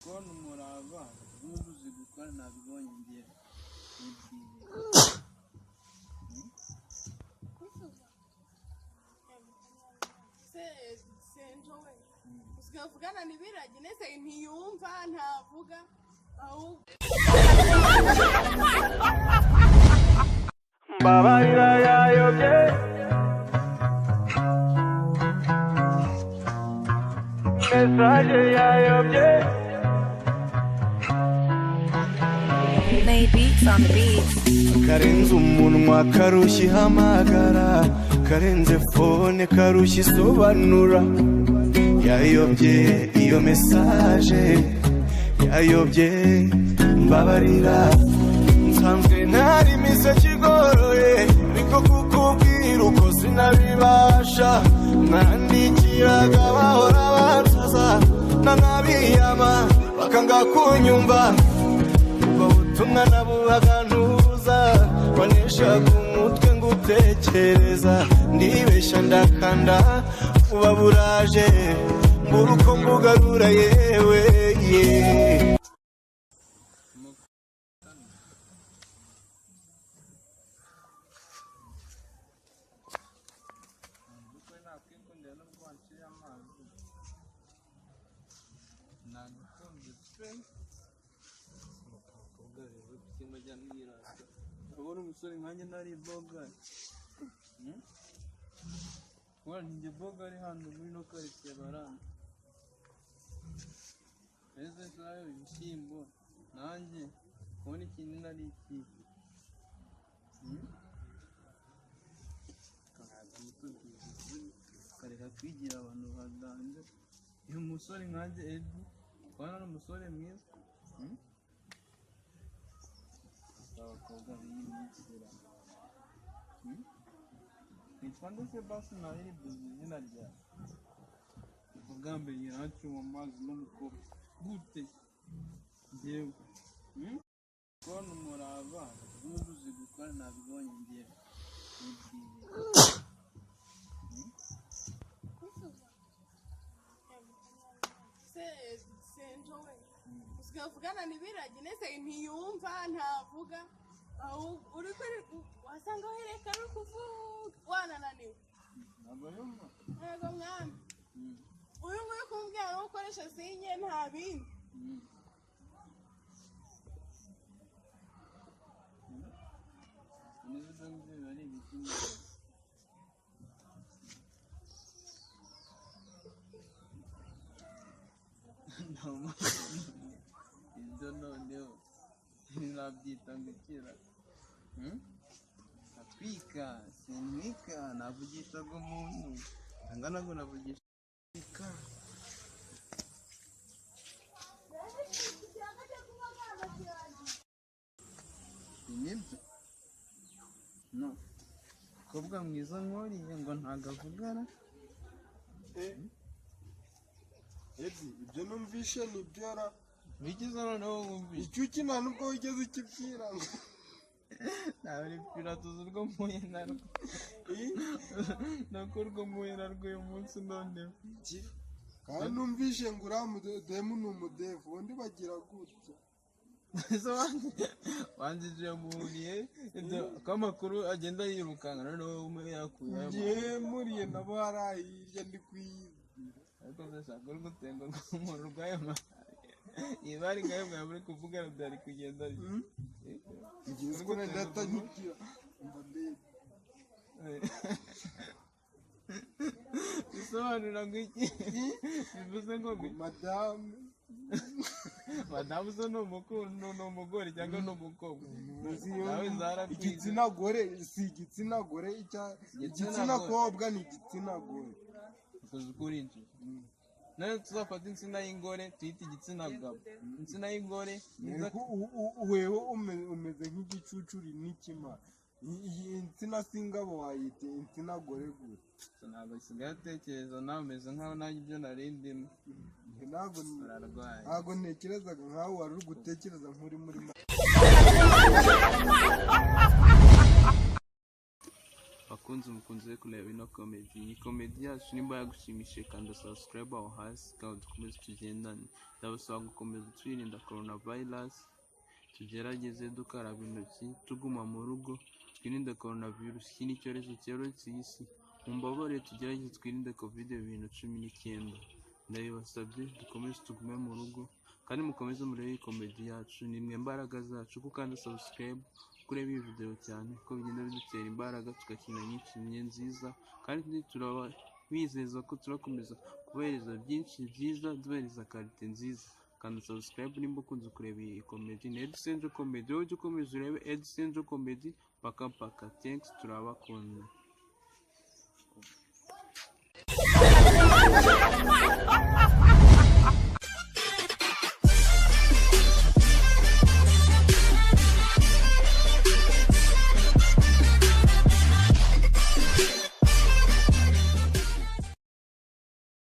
Kubona umurava n'ubu uzi gukora, nabibonye ngewe nibwiriye. Se senjo we, usigaye uvugana n'ibiragi nese? Ntiyumva, ntavuga ahubwo. Mbabarira, yayobye message, yayobye. Made beats on the beats. Karenze umunwa karushya ihamagara, karenze phone karushya isobanura. Yayobye iyo message, yayobye. Mbabarira, nsanzwe ntari imiseke igoroye, ariko kukubwira uko sinabibasha. Mwandikiraga bahora bansaza, nanabiyama bakanga kunyumva. Ubwo butumwa nabuhaga ntuza waneshaga umutwe ngo utekereza, ndibeshya ndakanda, buba buraje, mbura uko mbugarura yewe ye. By'ukuri nakwikundira nubwo wanciye amazi, nagukunze pe. Abakobwa rero simbajya mwirata, urabona umusore nkanjye nari bogari kubona ninjye bogari hano muri no karitsiye baranga ese sayo ibishyimbo, nanjye kubona ikintu nari ikihe? Tukaza mutubwiza ukuri, tukareka kwigira abantu baganje. Uyu musore nkanjye Edi, kubona ari umusore mwiza. Abakobwa b'iyi minsi ra. Nitwa ndetse basi nahiriduza izina ryawe. Ubwa mbere yaranciwe amazi n'umukobwa gute njyewe? Kubona umurava n'ubu uzi gukora, nabibonye ngewe nibwiriye. Se senjo we, usigaye uvugana n'ibiragi nese? Ntiyumva, ntavuga ahubwo uri kuri wasanga uhereka ari kuvuga wanananiwe. Ntabwo yumva. Yego mwami. Uyu nguyu kumbwira no gukoresha signe, nta bindi. Neza, ibyo ngibyo biba ari ibiki? Ibyo noneho ntibabyita ngo ikira atwika sintwika, navugishaga umuntu angana ngo navugisha atwika. Nibyo no mukobwa mwiza nkuriye ngo ntago avugana. Edi, ibyo numvishe nibyo ra? Bigize noneho wumvise. Icyo ukina nubwo wigeze ukibwira. Ntawe uri piratuza urwo mpuye narwo, nako urwo mpuye narwo uyu munsi noneho. Kandi numvishe ngo uriya mudemu ni umudevu, ubundi bagira gutya. Ese wanjije muhuriye ibyo ko amakuru agenda yirukanka, noneho umwe yakuye ayo makuru. Ngewe muriye nabo hariya hirya ndi kwiyibwira. Ariko se shaka uri gutenga umuntu urwaye ibari ngayo mwaba muri kuvugana byari kugenda bite? Ngewe ko na data nkibwira mba ndeba. Bisobanura ngo iki? Bivuze ngo ngo madamu. Madamu se ni umukundu, ni umugore cyangwa ni umukobwa? Nawe zarakwize. Igitsina gore si igitsina gore, Igitsina igitsina gore. kobwa ni igitsina gore. Ukoze ukuri inzu nawe tuzafata insina y'ingore tuyite igitsina gabo, insina y'ingore niza. Wewe umeze nk'igicucuri n'ikimara. Iyi insina singabo wayita insina gore gute? Ntabwo nsigaye atekereza, nawe umeze nkaho nanjye ibyo nari ndimo. Njye ntabwo Urarwaye. Ntabwo ntekerezaga nkaho wari uri gutekereza nk'uri muri. Bakunze, mukunze kureba ino comedy. Iyi comedy yacu nimba yagushimishije, kanda subscribe aho hasi kandi dukomeze tugendane. Ndabasaba gukomeza twirinda coronavirus, tugerageze dukaraba intoki, tuguma mu rugo, twirinde coronavirus. Iki ni icyorezo cyoretse iyi si. Mumbabarire, tugerageze twirinde COVID 2019. Ndabibasabye, dukomeze tugume mu rugo kandi mukomeze murebe iyi comedy yacu. Ni mwe mbaraga zacu, kuko kandi subscribe, kureba iyi video cyane ko bigenda bidutera imbaraga tugakina nyinshi nziza, kandi turaba bizeza ko turakomeza kubahereza byinshi byiza, duhereza qualité nziza. Kanda subscribe nimba ukunze kureba iyi comedy. Ni Ed Senjo Comedy. Wowe ujye ukomeza urebe Ed Senjo Comedy paka paka. Thanks, turabakunda.